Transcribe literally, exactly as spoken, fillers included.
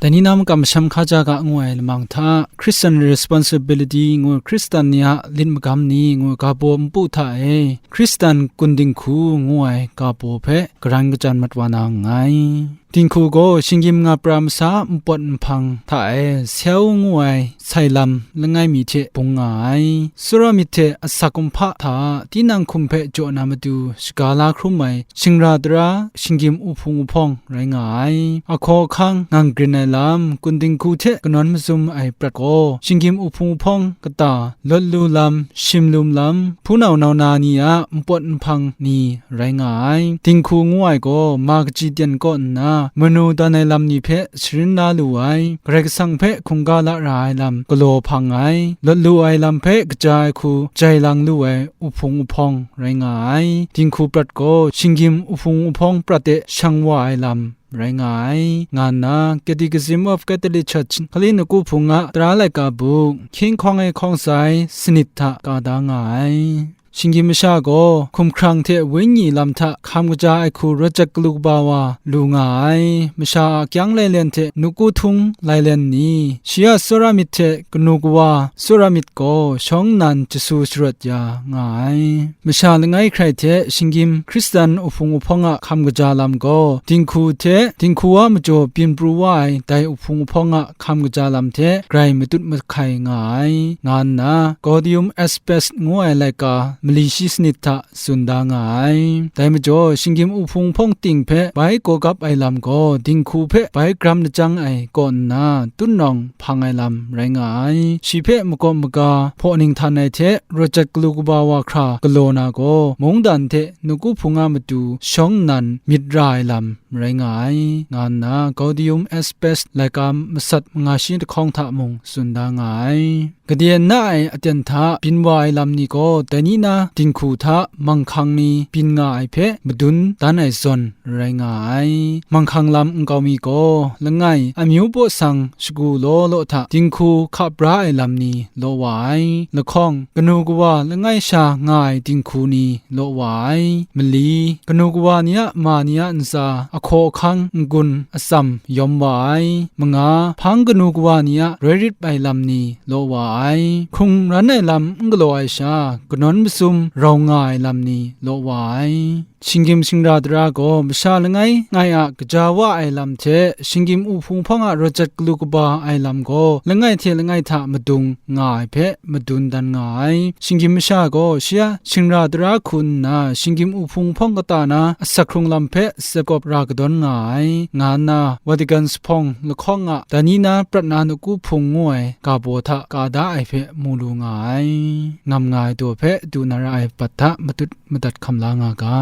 Dai ni na makam masham hkaja ga ngu ai lamang hta, Christian Responsibility ngu Hkristan ni a lit magam ni ngu ga baw npu hta e, Hkristan kun dinghku ngu ai ga baw hpe garan kachyan mat wa na nngai. Dinghku gaw shinggyim nga pra masa npawt nhpang hta e, Seu ngu ai sai lam langai mi hte bung nga ai. Tsawra myit hte asak kumhpa hta tinang hkum hpe jaw na matu shaga la hkrum ai shingra tara, shinggyim uhpung uhpawng rai nga ai. Ahkaw ahkang ngang grin ai lam, kun dinghku hte kanawn mazum ai prat gaw, shinggyim uhpung uhpawng kata, lawt lu lam, shim lum lam, hpunau nau na ni a npawt nhpang ni rai nga ai. Dinghku ngu ai gaw, ma kaji ten kaw nna, manu dan ai lam ni hpe sharin la lu ai, Karai Kasang hpe hkungga la ra ai lam galaw hpang ai, lawt lu ai lam hpe kaja ai hku jai lang lu ai uhpung uhpawng rai nga ai. Dinghku prat gaw, shinggyim uhpung uhpawng prat de shang wa ai lam rai nga ai, nga nna Catechism of Catholic Church, Hkali Nawku Hpung a Tara Laika buk, hkying hkawng e hkawng sai, sanit hta ka da nga ai. Shinggyim masha gaw hkumhkrang hte wenyi lam hta hkam kaja ai hku rawt jat galu kaba wa lu nga ai. Masha a kyang lailen hte nawku htung lailen ni, shi a tsawra myit hte kanu kawa tsawra myit gaw shawng nnan jasu sharawt ya nga ai. Masha langai hkrai hte shinggyim Hkristan uhpung uhpawng a hkam kaja lam gaw, dinghku hte dinghku a majaw byin pru wa ai dai uhpung uhpawng a hkam kaja lam hte grai matut mahkai nga ai, nga nna Gaudium et Spes ngu ai laika mali shi sanit hta tsun da nga ai. Dai majaw, shinggyim uhpung hpawng ting hpe bai gawgap ai lam gaw, dinghku hpe bai gram lajang ai kaw nna, tutnawng hpang ai lam rai nga ai. Shi hpe makawp maga hpaw ning htan ai hte, rawt jat galu kaba wa hkra galaw na gaw, mungdan hte nawku hpung a matu shawng nnan myit ra ai lam rai nga ai, nga nna Gaudium et Spes laika masat manga shi lahkawng hta mung tsun da nga ai. Gade na ai aten hta byin wa ai lam ni gaw, dai ni na dinghku hta manghkang ni byin nga ai hpe madun dan ai zawn rai nga ai. Manghkang lam nkau mi gaw, langai, amyu baw sang shagu law law hta dinghku hka bra ai lam ni law wa ai. Lahkawng, kanu kawa langai sha nga ai dinghku ni law wa ai. Mali, kanu kawa ni a ma ni a ntsa, ahkaw ahkang, n-gun, atsam yawm wa ai. Manga, hpang kanu kawa ni a roi rit ai lam ni law wa ai. Hkrung ran ai lam n galaw ai sha, kanawn masum rau nga ai lam ni law wa ai. Shinggyim shingra tara gaw masha langai ngai a kaja wa ai lam hte, shinggyim uhpung hpawng a rawt jat galu kaba ai lam gaw, langai hte langai hta madung nga ai hpe madun dan nga ai. Shinggyim masha gaw shi a shingra tara hku nna, shinggyim uhpung hpawng kata na asak hkrung lam hpe tsep kawp ra kadawn nga ai, nga nna Vatican Sahpawng lahkawng a dai ni na prat na nawku hpung ngu ai ga baw hta ka da ai hpe mu lu nga ai. Ngam nga ai daw hpe du na ra ai bat hta matut madat hkam la nga ga.